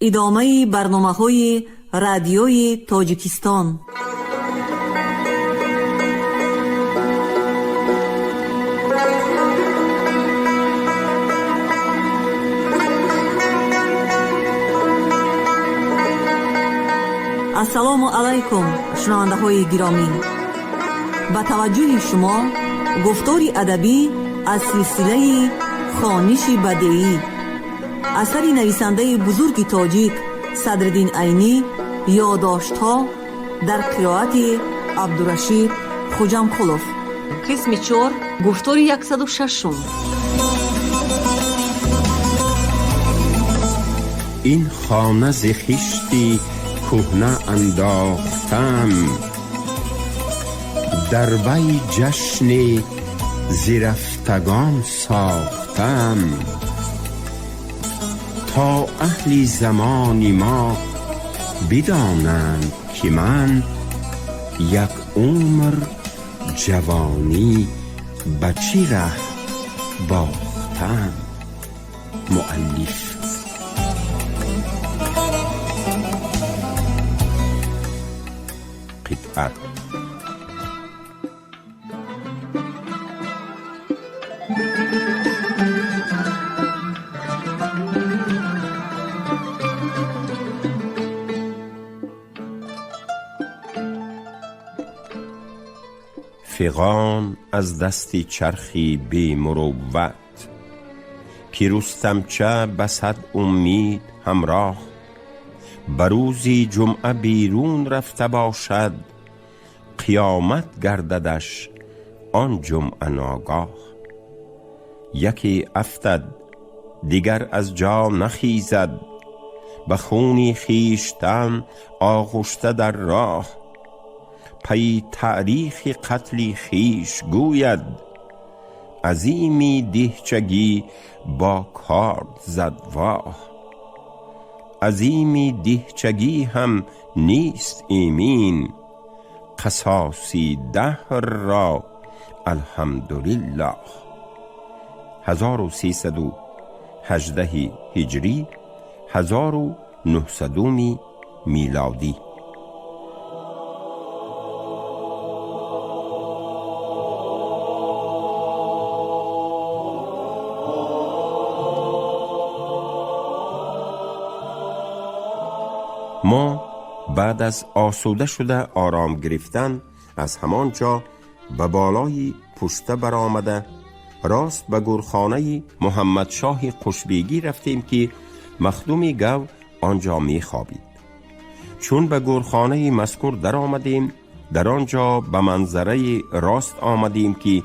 Идомаи барномаҳои Радиои Тоҷикистон. Ассалому алайкум, шунавандаҳои гиромӣ! Ба таваҷҷӯҳи шумо гуфтори адабӣ аз силсилаи «Хониши бадеӣ», асари нависандаи бузурги тоҷик Садриддин Айнӣ, «Ёдоштҳо», дар қироати Абдурашид Хуҷамқулов, қисми чор, гуфтори 106-ум. Ин хона зи хишти кӯҳна андохтам, дар вай ҷашни зирафтагон сохтам, то аҳли замони мо бидонанд, ки ман як умр ҷавонӣ ба чӣ раҳ бохтам. Муаллиф. Қитъа. Фиғон аз дасти чархи бемурувват, ки Рустамча ба сад умид ҳамроҳ ба рӯзи ҷумъа берун рафта бошад, қиёмат гардадаш он ҷумъа ногоҳ. Яке афтад, дигар аз ҷо нахезад, ба хуни хештан оғушта дар роҳ. Пайи таърихи қатли хеш гӯяд: азими деҳчагӣ бо корд зад воҳ. Азими деҳчагӣ ҳам нест эмин, қасоси даҳрро алҳамдулиллоҳ. 1318 ҳиҷрӣ, 1900 милодӣ. Мо баъд аз осуда шуда ором гирифтан аз ҳамон ҷо ба болои пушта баромада, рост ба гурхонаи Муҳаммадшоҳи Қушбегӣ рафтем, ки Махдуми Гав он ҷо мехобид. Чун ба гурхонаи мазкур даромадем, дар он ҷо ба манзараи рост омадем, ки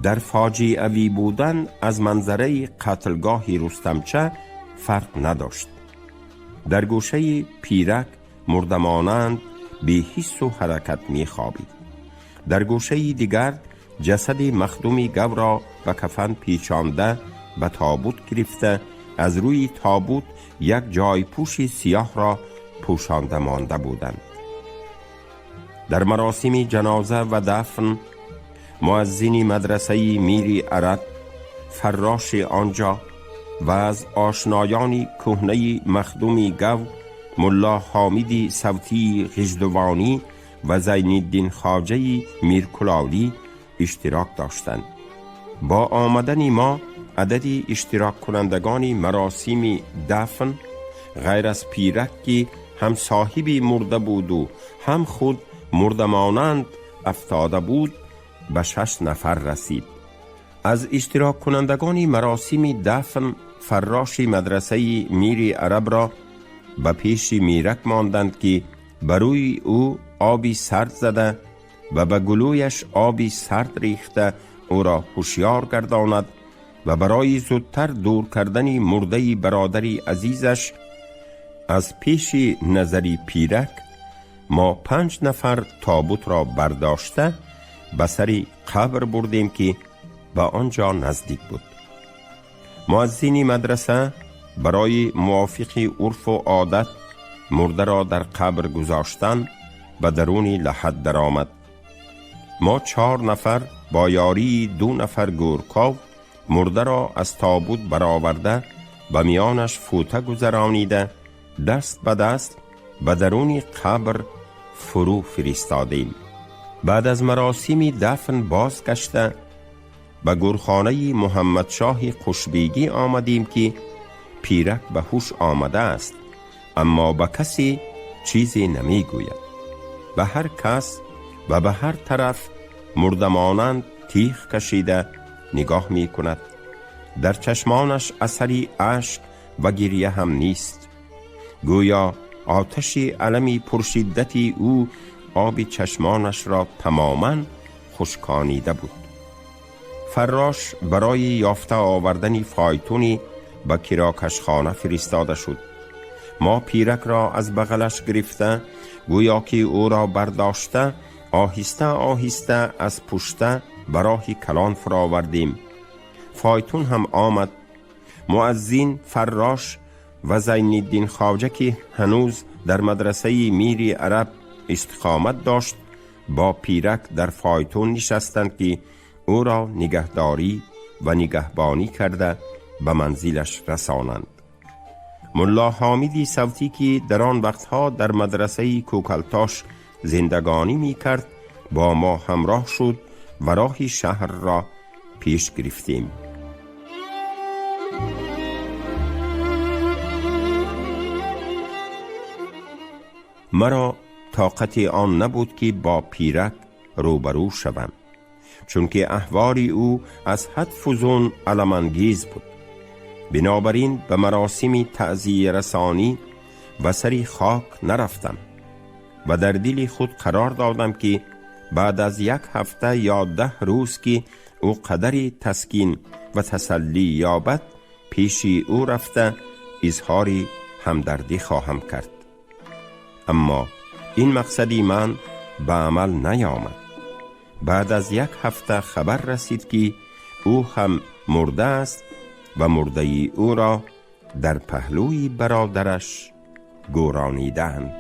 дар фоҷиавӣ будан аз манзараи қатлгоҳи Рустамча фарқ надошт. Дар гӯшаи пирак мурдамонанд беҳиссу ҳаракат мехобид. Дар гӯшаи дигар ҷасади Махдуми Гавро ба кафан печонда, ба тобут гирифта, аз рӯи тобут як ҷойпӯши сиёҳро пӯшонда монда буданд. Дар маросими ҷаноза ва дафн муаззини мадрасаи Мири Араб, фарроши он ҷо ва аз ошноёни кӯҳнаи Махдуми Гав Мулло Ҳомиди Савтии Ғиждувонӣ ва Зайниддин Хоҷаи Миркулолӣ иштирок доштанд. Бо омадани мо адади иштироккунандагони маросими дафн ғайр аз пирак, ки ҳам соҳиби мурда буду ҳам худ мурдамонанд афтода буд, ба шаш нафар расид. Аз иштироккунандагони маросими дафн фарроши мадрасаи Мири Арабро ба пеши мирак монданд, ки ба рӯи ӯ оби сард зада ва ба гулӯяш оби сард рехта ӯро ҳушёр гардонад ва барои зудтар дур кардани мурдаи бародари азизаш аз пеши назари пирак мо панҷ нафар тобутро бардошта ба сари қабр бурдем, ки ба он ҷо наздик буд. Муаззини мадраса барои мувофиқи урфу одат мурдаро дар қабр гузоштан ба даруни лаҳад даромад. Мо чор нафар бо ёрии ду нафар гӯрков мурдаро аз тобут бароварда, ба миёнаш фута гузаронида. دست به دست به درون قبر فرو فرستادیم. بعد از مراسم دفن بازگشته به گورخانه محمدشاه قشبیگی آمدیم که پیرک به هوش آمده است، اما به کسی چیزی نمی گوید. به هر کس و به هر طرف مردمانند تیغ کشیده نگاه می کند. در چشمانش اثری اشک و گریه هم نیست. گویا آتش المی پرشدت او آب چشمانش را تماما خشکانیده بود. فراش برای یافته آوردن فایتونی به کراکشخانه فرستاده شد. ما پیرک را از بغلش گرفته، گویا که او را برداشته، آهسته آهسته از پشته به راه کلان فراوردیم. فایتون هم آمد. مؤذن، فراش و زین الدین خواجه که هنوز در مدرسه میری عرب استقامت داشت، با پیرک در فایتون نشستند که او را نگهداری و نگهبانی کرده به منزلش رسانند. ملا حامدی صوتی که در آن وقتها در مدرسه کوکلتاش زندگانی می کرد با ما همراه شد و راه شهر را پیش گرفتیم. مرا طاقت آن نبود که با پیرک روبرو شوم، چون که احوال او از حد فزون الم انگیز بود. بنابراین به مراسم تعزیه رسانی و سری خاک نرفتم و در دل خود قرار دادم که بعد از یک هفته یا 10 روز که او قدری تسکین و تسلی یابد، پیش او رفته اظهار همدردی خواهم کرد. اما این مقصدی من به عمل نیامد. بعد از یک هفته خبر رسید که او هم مرده است و مرده او را در پهلوی برادرش گورانیدند.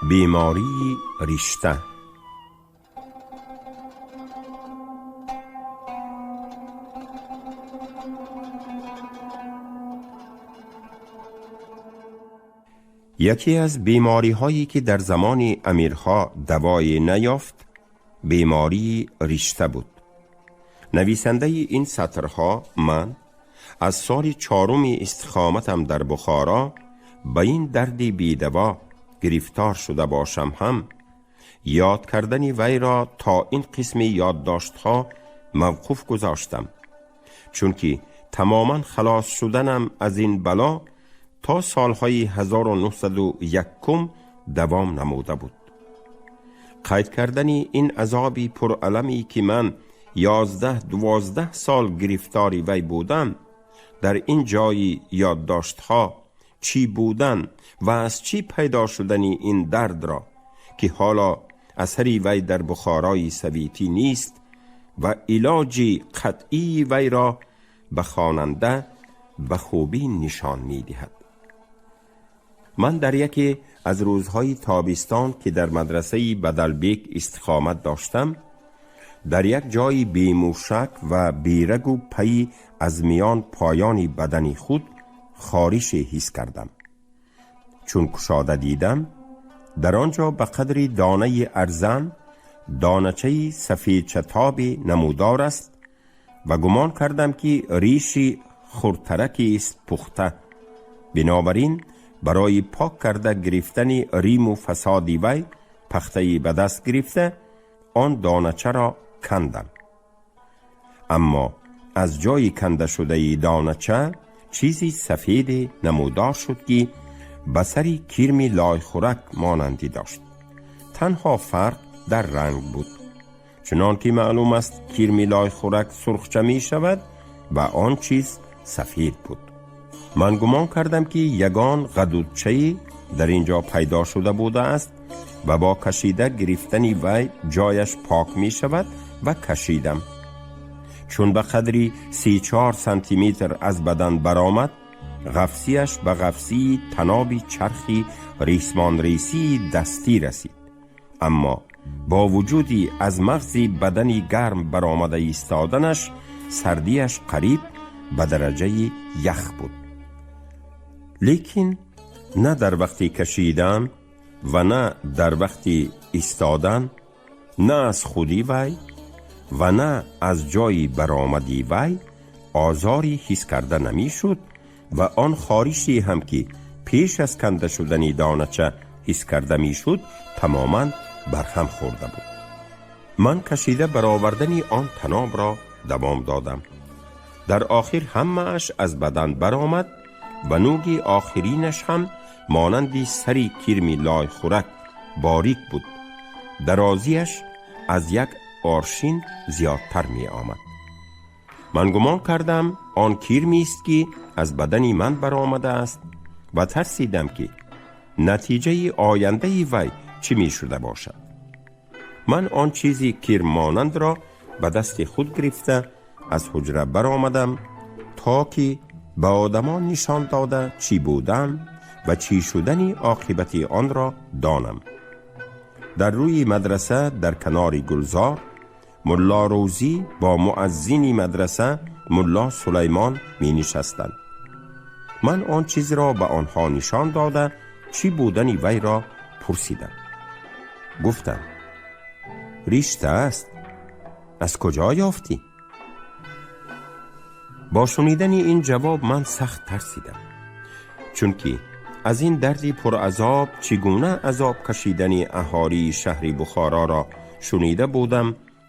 بیماری رشته. یکی از بیماری هایی که در زمان امیرها دوای نیافت، بیماری رشته بود. نویسنده این سطرها من از سال 4 استقامتم در بخارا به این درد بیدوا گرفتار شده باشم هم یاد کردن وی را تا این قسم یادداشت‌ها موقوف گذاشتم، چون که تماما خلاص شدنم از این بلا تا سالهای 1901 دوام نموده بود. قید کردن این عذاب پرالمی که من 11-12 سال گرفتاری وی بودم، در این جای یادداشت‌ها چی بودن و از چی پیدا شدن این درد را که حالا اثری وی در بخارای سویتی نیست و علاج قطعی وی را به خواننده به خوبی نشان می دهد. من در یکی از روزهای تابستان که در مدرسه بدلبیک استقامت داشتم، در یک جای بیموشک و بیرگ و پی از میان پایان بدن خود خارش حس کردم. چون کشاده دیدم، در آنجا به قدر دانه ارزن دانچه سفید چتاب نمودار است و گمان کردم که ریش خردترکی است پخته. بنابراین برای پاک کرده گرفتن ریم و فساد وی پخته به دست گرفته آن دانچه را کندم. اما از جای کنده شده دانچه چیزی سفید نمودار شد که به سری کرم لایخورک مانندی داشت. تنها فرق در رنگ بود. چنان که معلوم است کرم لایخورک سرخچه می شود و آن چیز سفید بود. من گمان کردم که یگان غدودچه در اینجا پیدا شده بوده است و با کشیده گرفتن وی جایش پاک می شود و کشیدم. چون به قدری 34 سانتی متر از بدن برآمد، ғафсиаш ба ғафсии таноби чархи рисмонресии дастӣ расид. Аммо бо вуҷуди аз мағзи бадани гарм баромада истоданаш, сардиаш қариб ба дараҷаи ях буд. Лекин на дар вақти кашидан ва на дар вақти истодан, на аз худи вай ва на аз ҷои баромади вай озори ҳис карда намешуд ва он хорише ҳам ки пеш аз канда шудани донача ҳис карда мешуд, тамоман барҳам хӯрда буд. Ман кашида баровардани он танобро давом додам. Дар охир ҳамааш аз бадан баромад ва нӯги охиринаш ҳам монанди сари кирми лойхӯрак борик буд. Дарозиаш аз як аршин зиёдтар меомад. Ман гумон кардам, он кирмист ки аз бадани ман баромадааст ва тарсидам, ки натиҷаи ояндаи вай чӣ мешуда бошад. Ман он чизи кирммонандро ба дасти худ гирифта аз ҳуҷра баромадам, то ки ба одамон нишон дода чӣ будан ва чӣ шудани оқибати онро донам. Дар рӯи мадраса, дар канори гулзор, Мулло Рӯзӣ бо муаззини мадраса Мулло Сулаймон менишастанд. Ман он чизро ба онҳо нишон дода, чӣ будани вайро пурсидам. Гуфтам: «Ришта аст, аз куҷо ёфтӣ?» Бо шунидани ин ҷавоб ман сахт тарсидам, чунки аз ин дарди пуразоб чӣ гуна азоб кашидани аҳолии шаҳри Бухороро шунида будам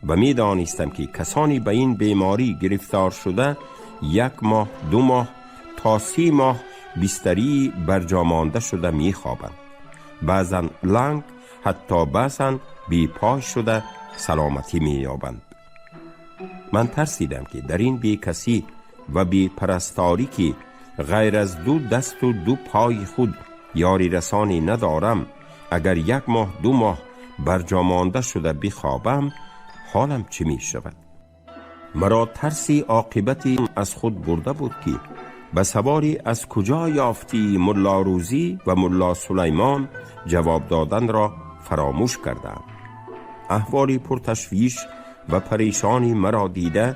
ва медонистам, ки касоне ба ин беморӣ гирифтор шуда як моҳ, 2 моҳ то 3 моҳ бистарӣ барҷомонда шуда мехобанд, баъзан ланг, ҳатто баъзан бепой шуда саломатӣ меёбанд. Ман тарсидам, ки дар ин бекасӣ ва бепарасторӣ, ки ғайр аз ду дасту ду пои худ ёрирасонӣ надорам, агар як моҳ, 2 моҳ барҷомонда шуда бихобам, ҳолам чӣ мешавад. Маро тарси оқибати аз худ бурда буд, ки ба савори аз куҷо ёфтӣ Мулло Рӯзӣ ва Мулло Сулаймон ҷавоб доданро фаромӯш кардам. Аҳволи пурташвиш ва парешони маро дида,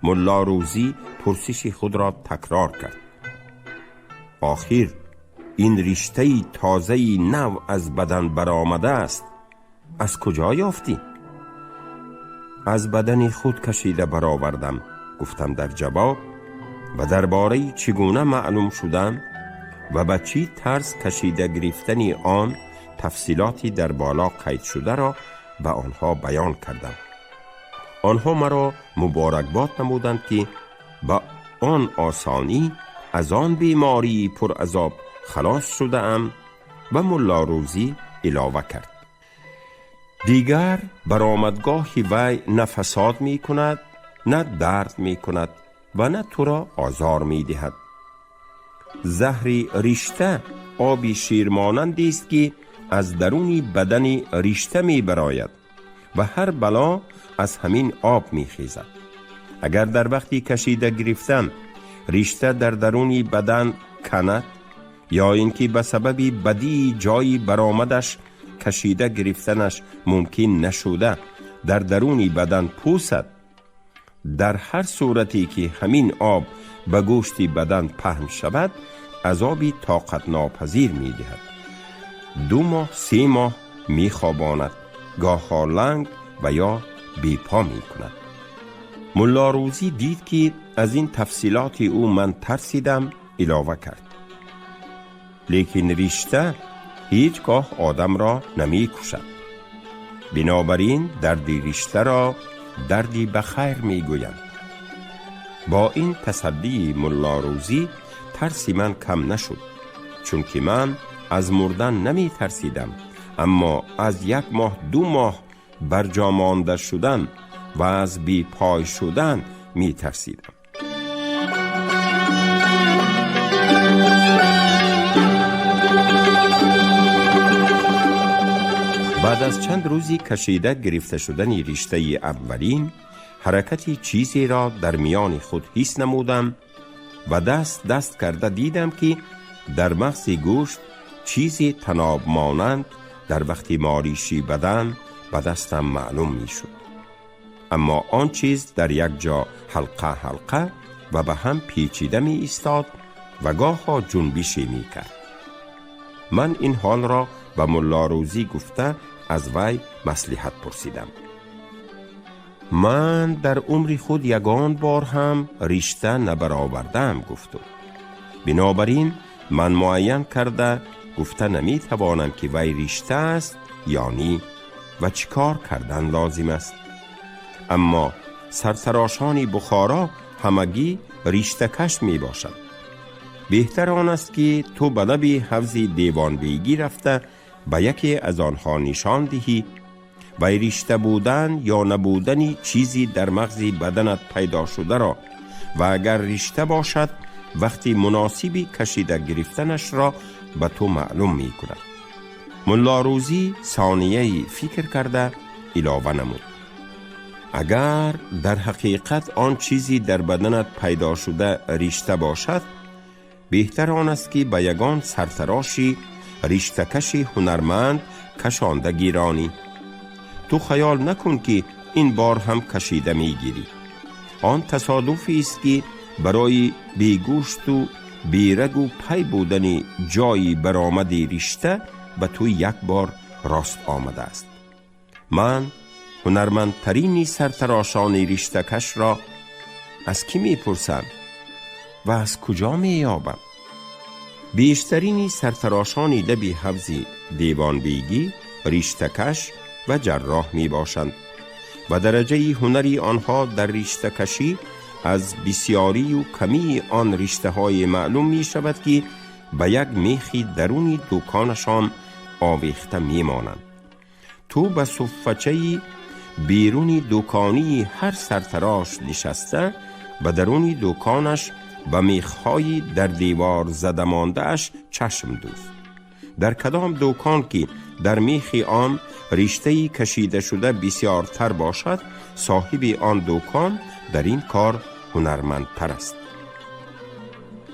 Мулло Рӯзӣ пурсиши худро такрор кард: «Охир ин риштаи тозаи нав аз бадан баромадааст, аз куҷо ёфтӣ?» «Аз бадани худ кашида баровардам», гуфтам дар ҷавоб ва дар бораи чӣ гуна маълум шудам ва ба чӣ тарз кашида гирифтани он тафсилоти дар боло қайд шударо ба онҳо баён кардам. Онҳо маро муборакбод намуданд, ки ба он осонӣ аз он бемории пуразоб халос шудаам ва Мулло Рӯзӣ илова кард: «Дигар баромадгоҳи вай на фасод мекунад, на дард мекунад ва на туро озор медиҳад. Заҳри ришта оби ширмонандест, ки аз даруни бадани ришта мебарояд ва ҳар бало аз ҳамин об мехезад. Агар дар вақти кашида гирифтан ришта дар даруни бадан канад ё ин ки ба сабаби бадии ҷои баромадаш кашида гирифтанаш мумкин нашуда, дар даруни бадан пӯсад, дар ҳар сурате ки ҳамин об ба гӯшти бадан паҳн шавад, азоби тоқатнопазир медиҳад. 2 моҳ, 3 моҳ мехобонад, гоҳҳо ланг ва ё бепо мекунад.» Мулло Рӯзӣ дид, ки аз ин тафсилоти ӯ ман тарсидам, илова кард: «Лекин ришта ҳеҷ гоҳ одамро намекушад. Бинобар ин дарди риштаро дарди ба хайр мегӯянд.» Бо ин тасаллии Мулло Рӯзӣ тарси ман кам нашуд, чунки ман аз мурдан наметарсидам, аммо аз як моҳ, 2 моҳ барҷомонда шудан ва аз бепой шудан метарсидам. Баъд аз чанд рӯзи кашида гирифта шудани риштаи аввалин, ҳаракати чизеро дар миёни худ ҳис намудам. و دست دست کرده دیدم که در مغز گوشت چیزی تناب مانند در وقتی ماریشی بدن به دستم معلوم می شد. اما آن چیز در یک جا حلقه حلقه و به هم پیچیده می ایستاد و گاها جنبشی می کرد. من این حال را به ملا روزی گفته از وی مصلحت پرسیدم. من در عمر خود یگان بار هم رشته نبرآوردم، گفت. بنابراین من معین کرده گفته نمی توانم که وی رشته است یا نی و چیکار کردن لازم است. اما سرتراشان بخارا همگی رشته کش می باشند. بهتر آن است که تو به لب حوض دیوانبیگی رفته به یکی از آنها نشان دهی و رشته بودن یا نبودن چیزی در مغز بدنت پیدا شده را، و اگر رشته باشد وقتی مناسبی کشیده گرفتنش را به تو معلوم می کند. ملا روزی ثانیه فکر کرده علاوه نمود: اگر در حقیقت آن چیزی در بدنت پیدا شده رشته باشد، بهتر آن است که به یگان سرتراشی رشته‌کش هنرمند کشانده گیرانی. تو خیال نکن که این بار هم کشیده میگیری. آن تصادفی است که برای بیگوشت و بیرگ و پی بودن جایی برآمد رشته به تو یک بار راست آمده است. من هنرمندترین سرتراشان رشته‌کش را از کی میپرسم و از کجا مییابم؟ بیشترین سرتراشان لب حوض دیوانبیگی رشته‌کش و جراح می باشند و درجه هنری آنها در رشته‌کشی از بسیاری و کمی آن رشته های معلوم می شود که به یک میخی درونی دکانشان آویخته می مانند. تو به صفچه بیرونی دکانی هر سرتراش نشسته به درونی دکانش به میخهای در دیوار زده مانده اش چشم دوز. در کدام دکان که در میخ آن رشته‌ای کشیده شده بسیارتر باشد، صاحب آن دکان در این کار هنرمندتر است.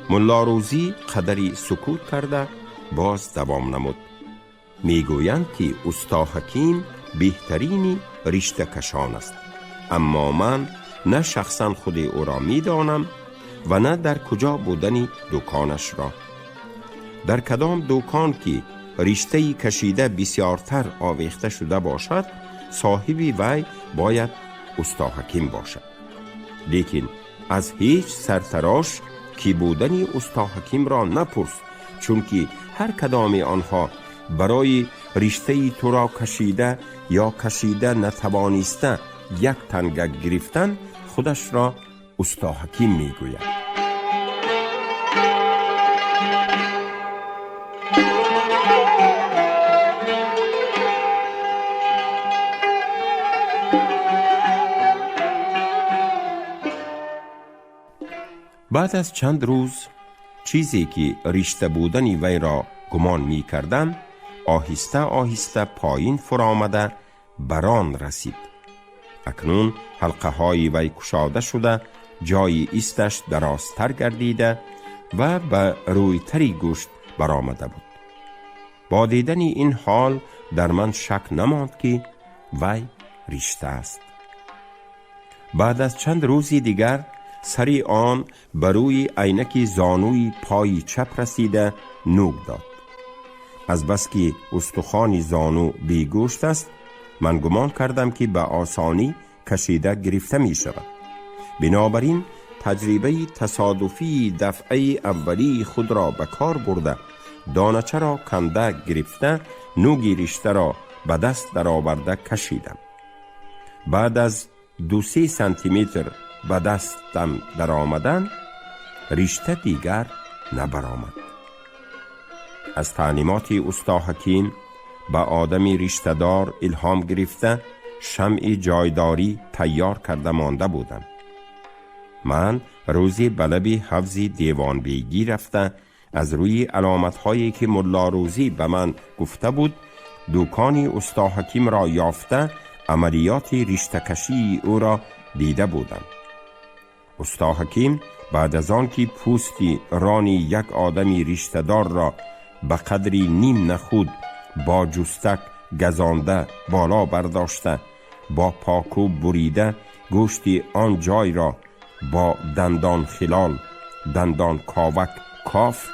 ملا روزی قدری سکوت کرده باز دوام نمود: میگویند که استا حکیم بهترین رشته کشان است، اما من نه شخصا خود او را میدانم و نه در کجا بودن دکانش را. در کدام دکان که رشته کشیده بسیارتر آویخته شده باشد، صاحب وی باید استا حکیم باشد. لیکن از هیچ سرتراش که بودن استا حکیم را نپرس، چون که هر کدام آنها برای رشته تو را کشیده یا کشیده نتوانسته یک تنگه گرفتن، خودش را استا حکیم میگوید. بعد از چند روز چیزی که رشته بودن وی را گمان می کردم آهسته آهسته پایین فرآمده بران رسید. اکنون حلقه های وی کشاده شده، جای ایستش درازتر گردیده و به رویتری گوشت برآمده بود. با دیدن این حال در من شک نماند که وی رشته است. بعد از چند روزی دیگر سری آن بر روی عینک زانوی پای چپ رسیده نوک داد. از بس که استخوان زانو بیگوشت است، من گمان کردم که به آسانی کشیده گرفته می شود. بنابراین تجربه تصادفی دفعه اولی خود را به کار برده، دانچه را کنده گرفته، نوگی رشته را به دست درآورده کشیدم. بعد از 2-3 سانتی متر به دستم در آمدن، رشته دیگر نبرآمد. از تعلیمات استا حکیم به آدم رشته‌دار الهام گرفته، شمع جایداری تیار کرده مانده بودم. من روزی به لب حوض دیوانبیگی رفته، از روی علامت‌هایی که ملا روزی به من گفته بود، دکان استا حکیم را یافته، عملیات رشته‌کشی او را دیده بودم. استا حکیم بعد از آن که پوستی رانی یک آدمی ریشته‌دار را به قدری نیم نخود با جستک گزانده بالا برداشته، با پاکو بریده، گوشتی آن جای را با دندان خلال دندان کاوک کافت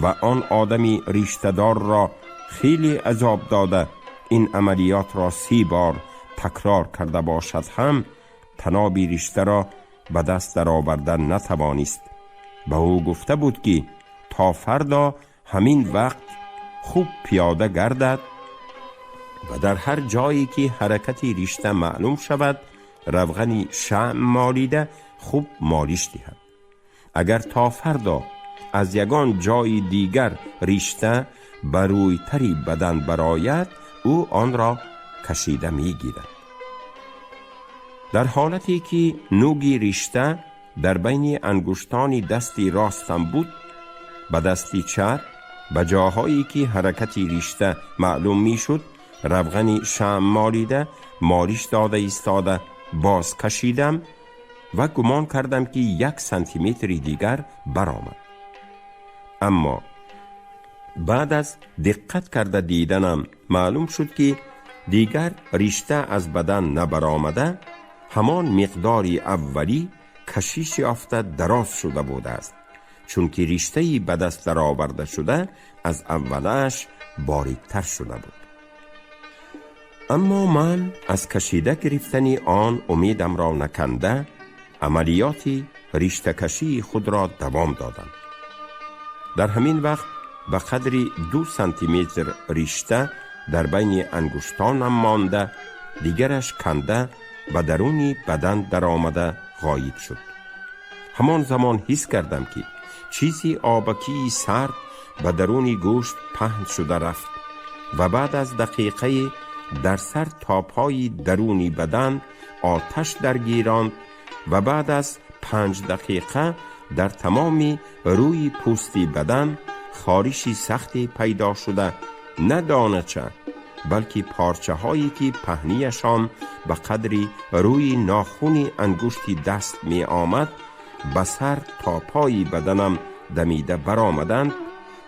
و آن آدمی ریشته‌دار را خیلی عذاب داده، این عملیات را 30 بار تکرار کرده باشد هم تنابی ریشته را به دست درآوردن نتوانست. به او گفته بود که تا فردا همین وقت خوب پیاده گردد و در هر جایی که حرکت ریشته معلوم شود روغنی شمع مالیده خوب مالش دهد. اگر تا فردا از یگان جای دیگر ریشته بر روی تری بدن براید، او آن را کشیده میگیرد. در حالتی که نوگی ریشته در بین انگشتان دستی راستم بود، به دستی چپ به جاهایی که حرکت ریشته معلوم میشد روغن شمع مالیده مالش داده ایستاده باز کشیدم و گمان کردم که 1 سانتیمتر دیگر برآمد. اما بعد از دقت کرده دیدنم معلوم شد که دیگر ریشته از بدن نبرآمده، همان مقدار اولی کشش یافته دراز شده بوده است، چون که ریشته‌ای به دست درآورده شده از اولش باریکتر شده بود. اما من از کشیده گرفتن آن امیدم را نکنده، عملیات ریشته کشی خود را دوام دادم. در همین وقت به قدر 2 سانتیمتر ریشته در بین انگشتانم مانده، دیگرش کنده و درونی بدن در آمده غایب شد. همان زمان حس کردم که چیزی آبکی سرد به درون گوشت پهن شده رفت و بعد از دقیقه در سر تا پای درونی بدن آتش درگیراند و بعد از 5 دقیقه در تمام روی پوستی بدن خارشی سختی پیدا شده، نه دانه چه بلکه پارچه هایی که پهنیشان به قدری روی ناخن انگشتی دست می آمد به سر تا پای بدنم دمیده برآمدند.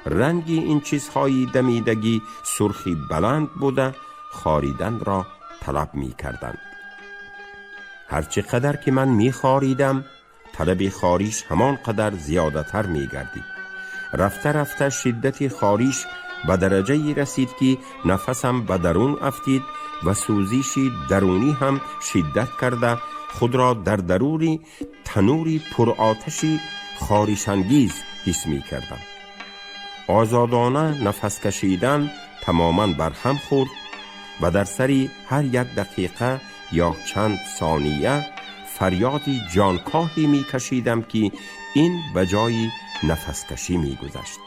رنگ این چیزهای دمیدگی سرخی بلند بوده، خاریدن را طلب می کردند. هرچه قدر که من می خاریدم، طلب خاریش همان قدر زیادتر می گردید. رفته رفته شدت خاریش به درجه رسید که نفسم به درون افتید و سوزش درونی هم شدت کرده خود را در درون تنوری پرآتشی خارش انگیز حس می کردم. آزادانه نفس کشیدن تماما برهم خورد و در سری هر یک دقیقه یا چند ثانیه فریادی جانکاهی می کشیدم که این به جای نفس کشی می گذشت.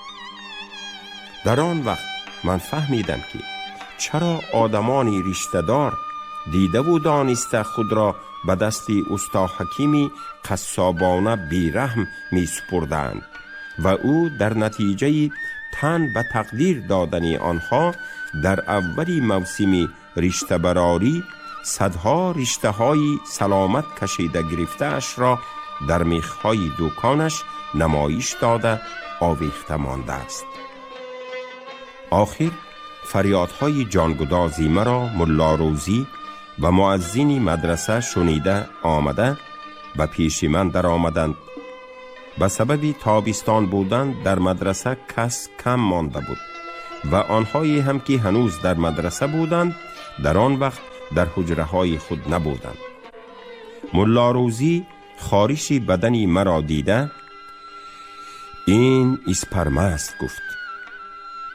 در آن وقت من فهمیدم که چرا آدمانی ریشته‌دار دیده و دانسته خود را به دست استا حکیمی قصابانه بیرحم می سپردند و او در نتیجه تن به تقدیر دادن آنها در اولی موسم ریشته براری صدها رشته های سلامت کشیده گرفته اش را در میخهای دوکانش نمایش داده آویخته مانده است. آخر فریادهای جانگدازی مرا ملا روزی و مؤذن مدرسه شنیده آمده و پیش من در آمدند. به سبب تابستان بودن در مدرسه کس کم مانده بود و آنهایی هم که هنوز در مدرسه بودند در آن وقت در حجره های خود نبودند. ملا روزی خارش بدنی مرا دیده این اسپرمه است گفت.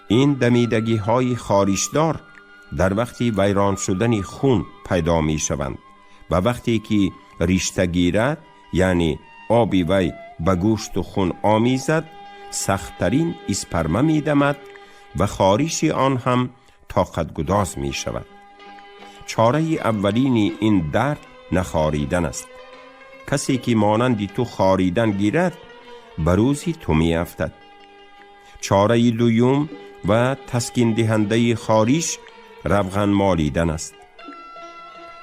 این دمیدگی های خارشدار در وقتی ویران شدن خون پیدا می شوند و وقتی که ریشته گیرد، یعنی آبی وی به گوشت و خون آمیزد، سختترین اسپرمه می دمد و خارش آن هم طاقت گداز می شود. چاره اولین این درد نخاریدن است. کسی که مانند تو خاریدن گیرد به روزی تو می افتد. چاره دوم و تسکین دهنده خاریش روغن مالیدن است.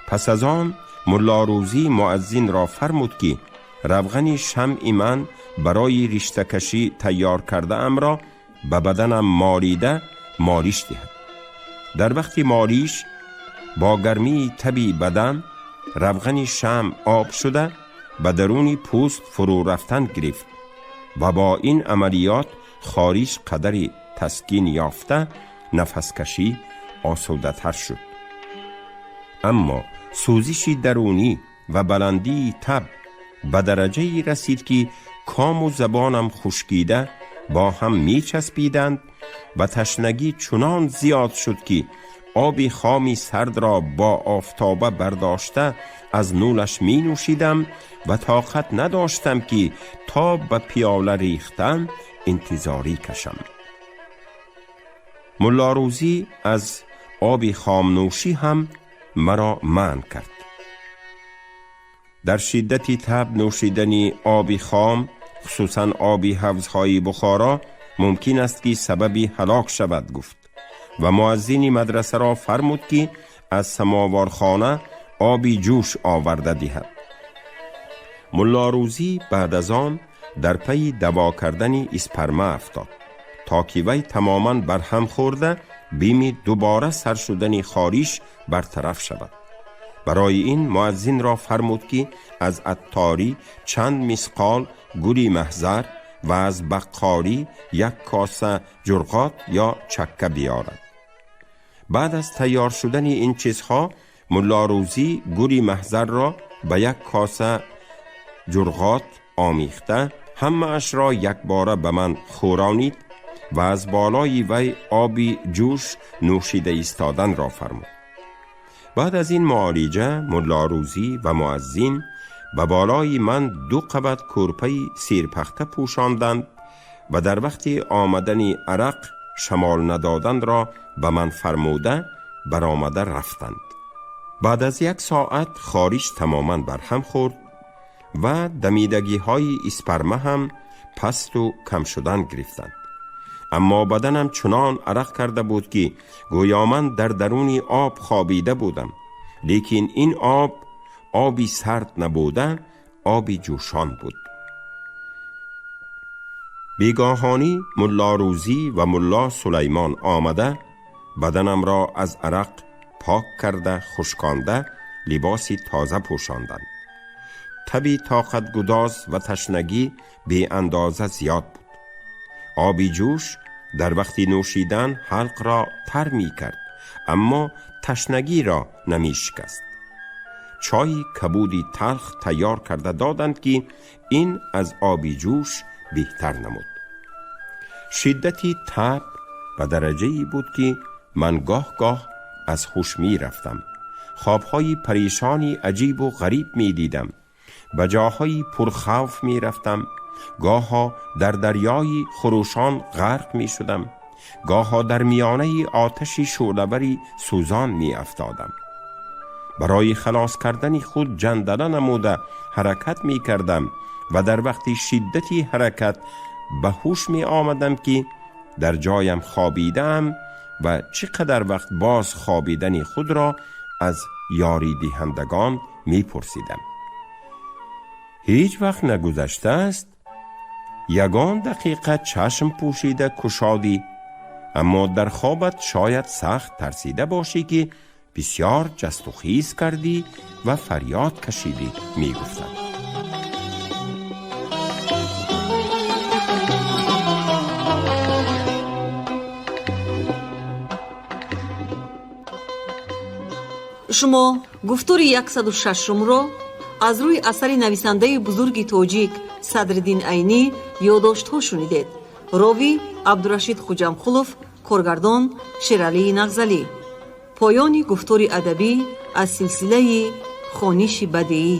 پس از آن ملا روزی مؤذن را فرمود که равғани шамъи ман барои риштакашӣ тайёр кардаамро ба баданам молида молиш диҳад. Дар вақти молиш бо гармии таби бадан равғани шамъ об шуда ба даруни пӯст фурӯ рафтан гирифт ва бо ин амалиёт хориш қадари таскин ёфта нафаскашӣ осудатар шуд. Аммо сӯзиши дарунӣ ва баландии таб ба дараҷае расид, ки кому забонам хушкида бо ҳам мечаспиданд ва ташнагӣ чунон зиёд шуд, ки оби хоми сардро бо офтоба бардошта аз нӯлаш менӯшидам ва тоқат надоштам, ки то ба пиёла рехтан интизорӣ кашам. Мулло Рӯзӣ аз оби хомнӯшӣ ҳам маро манъ кард. Дар шиддати таб нӯшидани оби хом, хусусан оби ҳавзҳои Бухоро, мумкин аст, ки сабаби ҳалок шавад, гуфт ва муаззини мадрасаро фармуд, ки аз самоворхона оби ҷӯш оварда диҳад. Мулло Рӯзӣ баъд аз он дар пайи даво кардани испарма афтод, то ки вай тамоман барҳам хӯрда, бими дубора сар шудани хориш бартараф шавад. Барои ин муаззинро фармуд, ки аз атторӣ чанд мисқол гули маҳзар ва аз баққорӣ як коса ҷурғот ё чакка биёрад. Баъд аз тайёр шудани ин чизҳо Мулло Рӯзӣ гули маҳзарро ба як коса ҷурғот омихта, ҳамаашро якбора ба ман хӯронид ва аз болои вай оби ҷӯш нӯшида истоданро фармуд. Баъд аз ин муолиҷа Мулло Рӯзӣ ва муаззин ба болои ман ду қабат кӯрпаи сирпахта пӯшонданд ва дар вақти омадани арақ шамол надоданро ба ман фармуда, баромада рафтанд. Баъд аз як соат хориш тамоман барҳам хӯрд ва дамидагиҳои испарма ҳам пасту кам шудан гирифтанд. Аммо баданам чунон арақ карда буд, ки гӯё ман дар даруни об хобида будам, лекин ин об оби сард набуда, оби ҷӯшон буд. Бегоҳонӣ Мулло Рӯзӣ ва Мулло Сулаймон омада, баданамро аз арақ пок карда, хушконда, либоси тоза пӯшонданд. Таби тоқатгудоз ва ташнагӣ беандоза зиёд буд. Оби ҷӯш дар вақти нӯшидан ҳалқро тар мекард, аммо ташнагиро намешикаст. Чойи кабуди талх тайёр карда доданд, ки ин аз оби ҷӯш беҳтар намуд. Шиддати таб ба дараҷае буд, ки ман гоҳ-гоҳ аз ҳуш мерафтам, хобҳои парешони аҷибу ғариб медидам, ба ҷоҳои пурхавф мерафтам, гоҳо дар дарёи хурӯшон ғарқ мешудам, гоҳо дар миёнаи оташи шӯълавари сӯзон меафтодам. Барои халос кардани худ ҷандала намуда ҳаракат мекардам ва дар вақти шиддати ҳаракат ба ҳуш меомадам, ки дар ҷоям хобидаам ва чӣ қадар вақт боз хобидани худро аз ёридиҳандагон мепурсидам. Ҳеҷ вақт нагузаштааст, ягон дақиқа чашм пӯшида кушодӣ, аммо дар хобат шояд сахт тарсида бошӣ, ки бисёр ҷастухез кардӣ ва фарёд кашидӣ, мегуфтанд. Шумо гуфтори 106-умро аз рӯи асари нависандаи бузурги тоҷик Садриддин Айнӣ «Ёдоштҳо» шунидед. Ровӣ Абдурашид Хуҷамқулов, коргардон Шералии Нағзалӣ. Поёни гуфтори адабӣ аз силсилаи «Хониши бадеӣ».